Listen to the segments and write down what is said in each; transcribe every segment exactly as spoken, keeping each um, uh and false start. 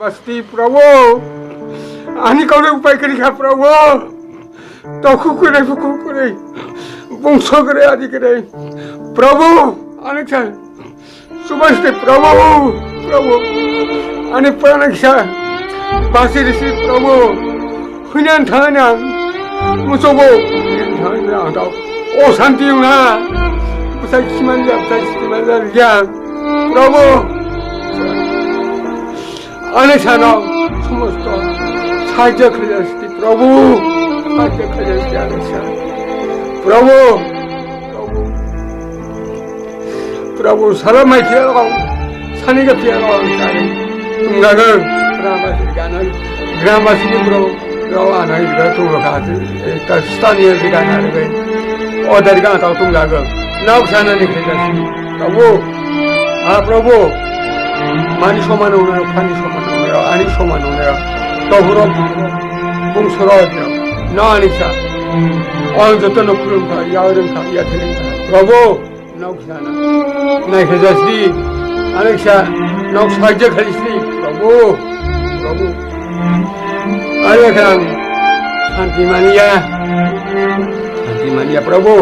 Basti Prabhu, ani kaule upai kwrwi kha Prabhu. Tokhu kwrwi, bukhu kwrwi, bungso kwrwi, adi kwrwi. Prabhu, ani kha subasti Prabhu, Prabhu, ani prana kha basi risi Prabhu. Huinan thangani ang musogo, huinan thangani ang tao. O santi wngna, bwsai simanja, bwsai simanja ya. Prabhu, ani sano somosto sahajyo khaijasti, Prabhu, sahajyo khaijasti ani sa. Prabhu, Prabhu, Prabhu, sara mai phiya rok, sani ka phiya rok, sani. Tunggago, Grambasi gana, Grambasi ni bro, rok anai gra tunglo ka, ta stani ya gana rai. O dari gana tau tunggago. Nauk sana ni khaijasi. Prabhu, ha Prabhu, mani soman unero, phani soman unero, ani soman unero. Tohuro, bungsorok, no ani sa. Ang joto no khulum kha, ya ring kha, ya thering kha. Prabhu, nok sana. Nai khe jasdi. Ani sa, nok sahajyo khalisdi. Prabhu, Prabhu. Ani khe ang santi maniya. Santi maniya, Prabhu.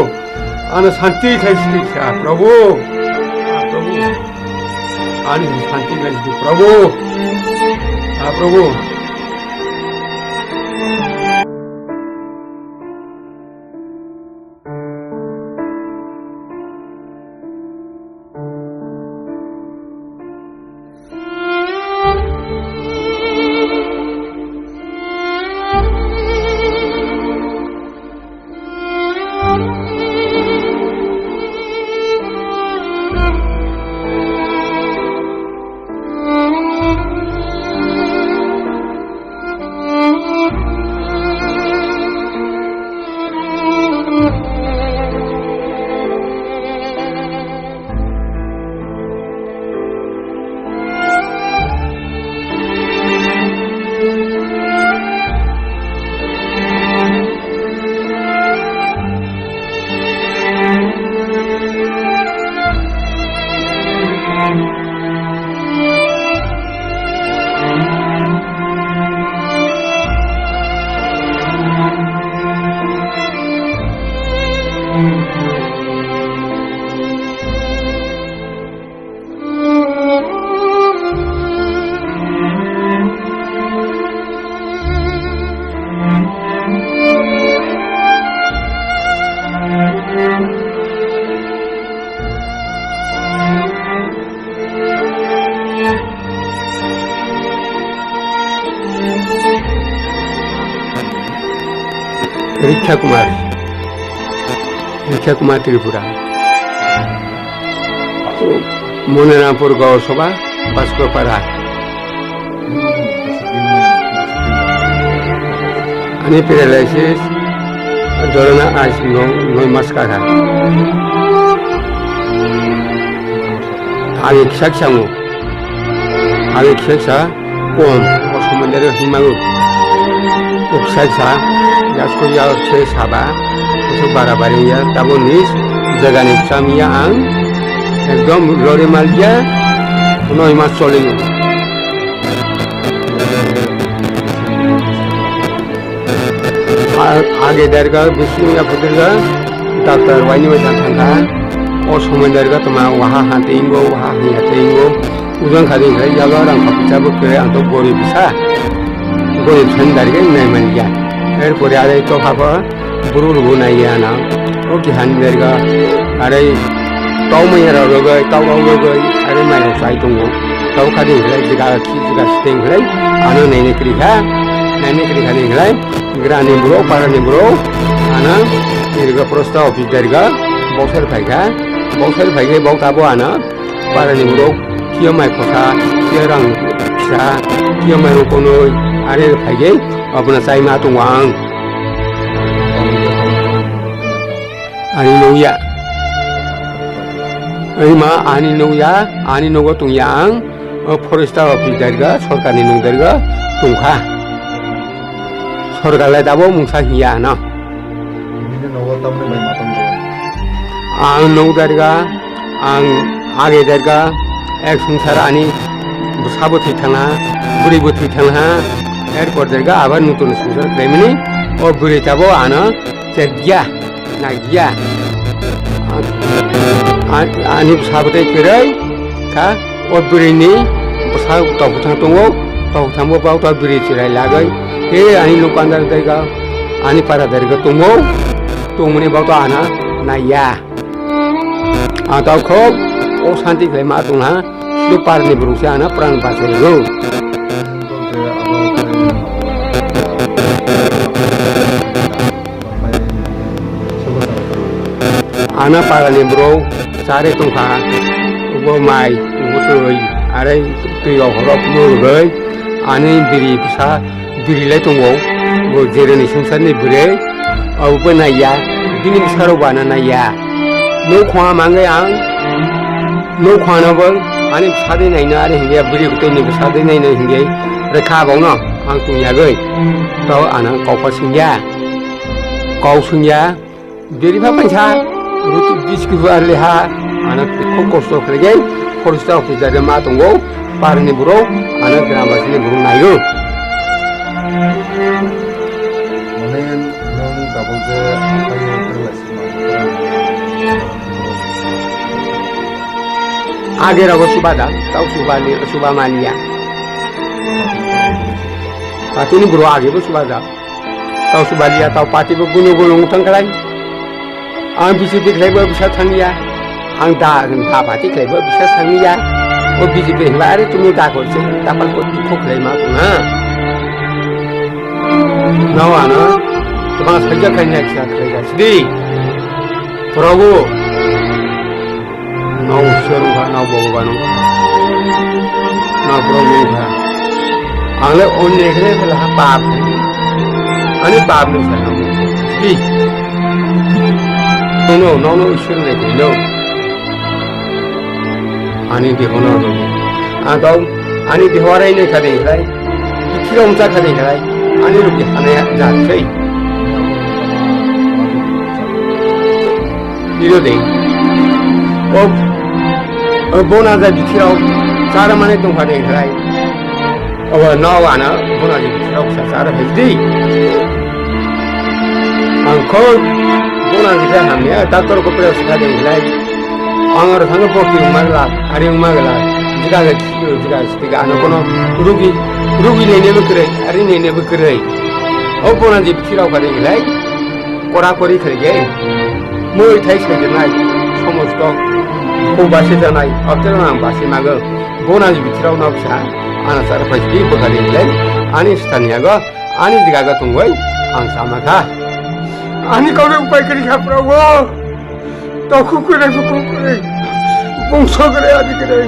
Ano santi khai sidi sa, Prabhu. Ah, Prabhu. Ani santi khai sidi, Prabhu. Ah, Prabhu. Rikha Kumar, Rikha Kumar Tripura, Monirampur Gaon Sabha, Baskopara. Ani paralysis, dorona ais no, noi mas kha. Ani kisa kisa mo. Ani kisa kisa kom, o somoy dare hima o. O kisa kisa, yasko ya se saba, so bara bari ya, tabo nis, jagani kisa miya ang, ekdom lori mal ya, noi mas chole o. A-, age derga, bising ya phudirga, doctor waini bai thang thangkha. O somoy derga toma waha hante ingo, waha hante ingo. Ujan khadi khai yalo rang khapcha bo kre ang to gorib sa. Gorib san derga nai man ya. Er pore are to khapa. Buru rubu nai ya na. O ki han berga. Are tau mai ra rogai, tau rau rogai. Are mai rau sai tongo. Tau kha ding khlai, jiga khi jiga steng khlai. Ano nai ne kri kha. Nai ne kri kha ding khlai. Gra ni bro, para ni bro. Ana. Irga prosta office derga. Boksar phai kha. Boksar phai khe bok tabo ana. Para ni borok kiya mai khosa, kiya rang kisa, kiya mai rok kono are phai ge, abona chai ma tongo ang. Ani nung ya. Ani ma, ani nung ya, ani nogo tong ya ang. O forest office derga, sorkar ni nung derga, tong kha. Sorkar lai dabo mungsa hiya na. Bini nogo tamni bai ma tong kha. Ang nung derga, ang age derga, ek songsar ani Bwsa bo thwi thangha, bwrwi bo thwi thangha, er por derga abar nutun swngchar khlaimani, o bwrwi tabo ano chekya, nagya. A-, a-, ani bwsa bo tei kwrwi kha, o bwrwini bwsa tokhuthang tongo, tokhuthang bo bauta bwrwi chwrai lagwi, he ani lukandar derga, ani para derga tongo, tongmani bauta ano naiya. Ang tau khok o santi khlai ma tong ha, sudu par ni borok se ano pran bachai rw. Ano para ni borok chari tong kha, ubo mai, ubo twi, are twi rok horok rw rwgwi, ani biri bwsa biri lai tongo, bo jereni swngcharni bwrwi, abo bo naiya, bini bwsarok bo ano naiya. Nok khungha mangwi ang, nok khungha no bo ani bwsa de naino, are hinkhe bwrwi bwtwi ni bwsa de naino hinkhe rwkha abono ang tong yagwi. To ano kok singya, kok singya. Beri pha paisa, ruti biskit bo ar leha, ano khub kosto khlaigai, foresta officer ma tongo, parni borok, ano grambasini borok naio. Mane nwng tabuk je aphai o kwrwng lai sima. Age rogo suba da, tau suba ni, suba maliya. Patini borok age bo suba da. Tau subaliya, tau party bo gunu gunu wng thang khlai. Ang B J P khlai bo bisa thangya. Ang da, da party khlai bo bisa thangya. O B J P hwnba, are tumi da kor se, da pal kor dukho khlai ma tong ha. No ano, tuma sajak khlai na kisa khlai ja sidi. Prabhu. No Ishwar wngkha, no Bhogoban wngkha, no Prabhu wngkha. Ang le onne khe phela ha pap. Ani pap ni sa no. Sidi. No, no, no, no Ishwar nai khe no. Ani deho no no. Ang tau ani deho arai nai kha dei khlai. Bithi rong cha kha dei khlai. Ani ruk di hana ya ja sei. Niro de. O, o bona jai bithi rok chara mane tongkha de khlai. Obo no ana bona jai bithi rok sa chara hai di. Ang kho bona jai hamya doctor ko pera sikha de khlai. Ang aro thang bokti magla, ari magla. Jiga ga khiyo, jiga sitiga ano kono rugi, rugi nene bwkrwi, ari nene bwkrwi. O bona jai bithi rok kha de khlai. Kora kori khaige, mui thai saijaknai, somosto, kho basi janai, abdel ang basi mago, bona ni bitirok nok sa, ana sar phai sidi bwkha de le, ani stani yago, ani diga go tungoi, ang sama kha. Ani kau upai kari kha, Prabhu. Tau khukui rai, khukui rai. Bongso kare, adi kare.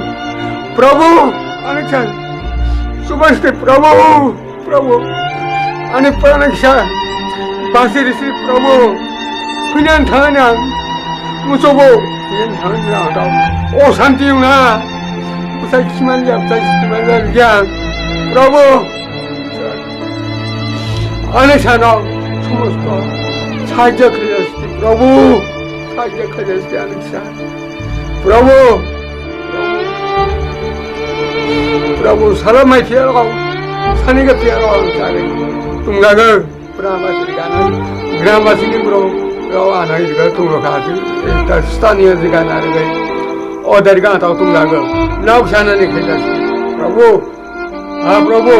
Prabhu, ani chan. Subas de, Prabhu. Prabhu, ani pran kisa basi risi Prabhu, huinan thangani ang musobo, huinan thangani ang tau. O santi yung na, usai kiman ya, usai kiman ya, ya. Prabhu, ani sana, somosto, sahajya khaja sidi, Prabhu, sahajya khaja sidi, ani kisa. Prabhu, Prabhu, sala mai phiya rok, sani ka phiya rok, sari. Tunggago, Prabhu, sari gana. Gram basini bro, bro, ana irga tungro ka ati. Ta stani irga na irga. O dari ka tau tunggago. Nauk sana ni kheda. Prabhu, ha, Prabhu,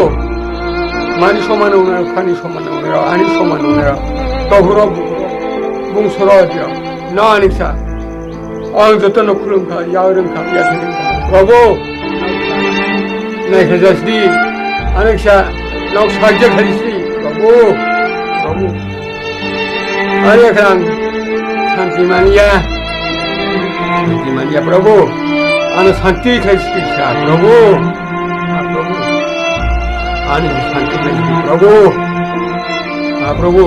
mani soman unai, phani soman unai, ani soman unai, tohuro bungsoro dia, no aniksa. Ang jotono khulum kha, ya ring kha, ya ring kha. Prabhu, nai kha jasdi, aniksa, nok sajja khali sri, Prabhu, Prabhu. Ani khe ang santi manya. Santi manya, Prabhu. Ano santi khai sikha, Prabhu. Ha, Prabhu. Ani santi khai sikha, Prabhu. Ha, Prabhu.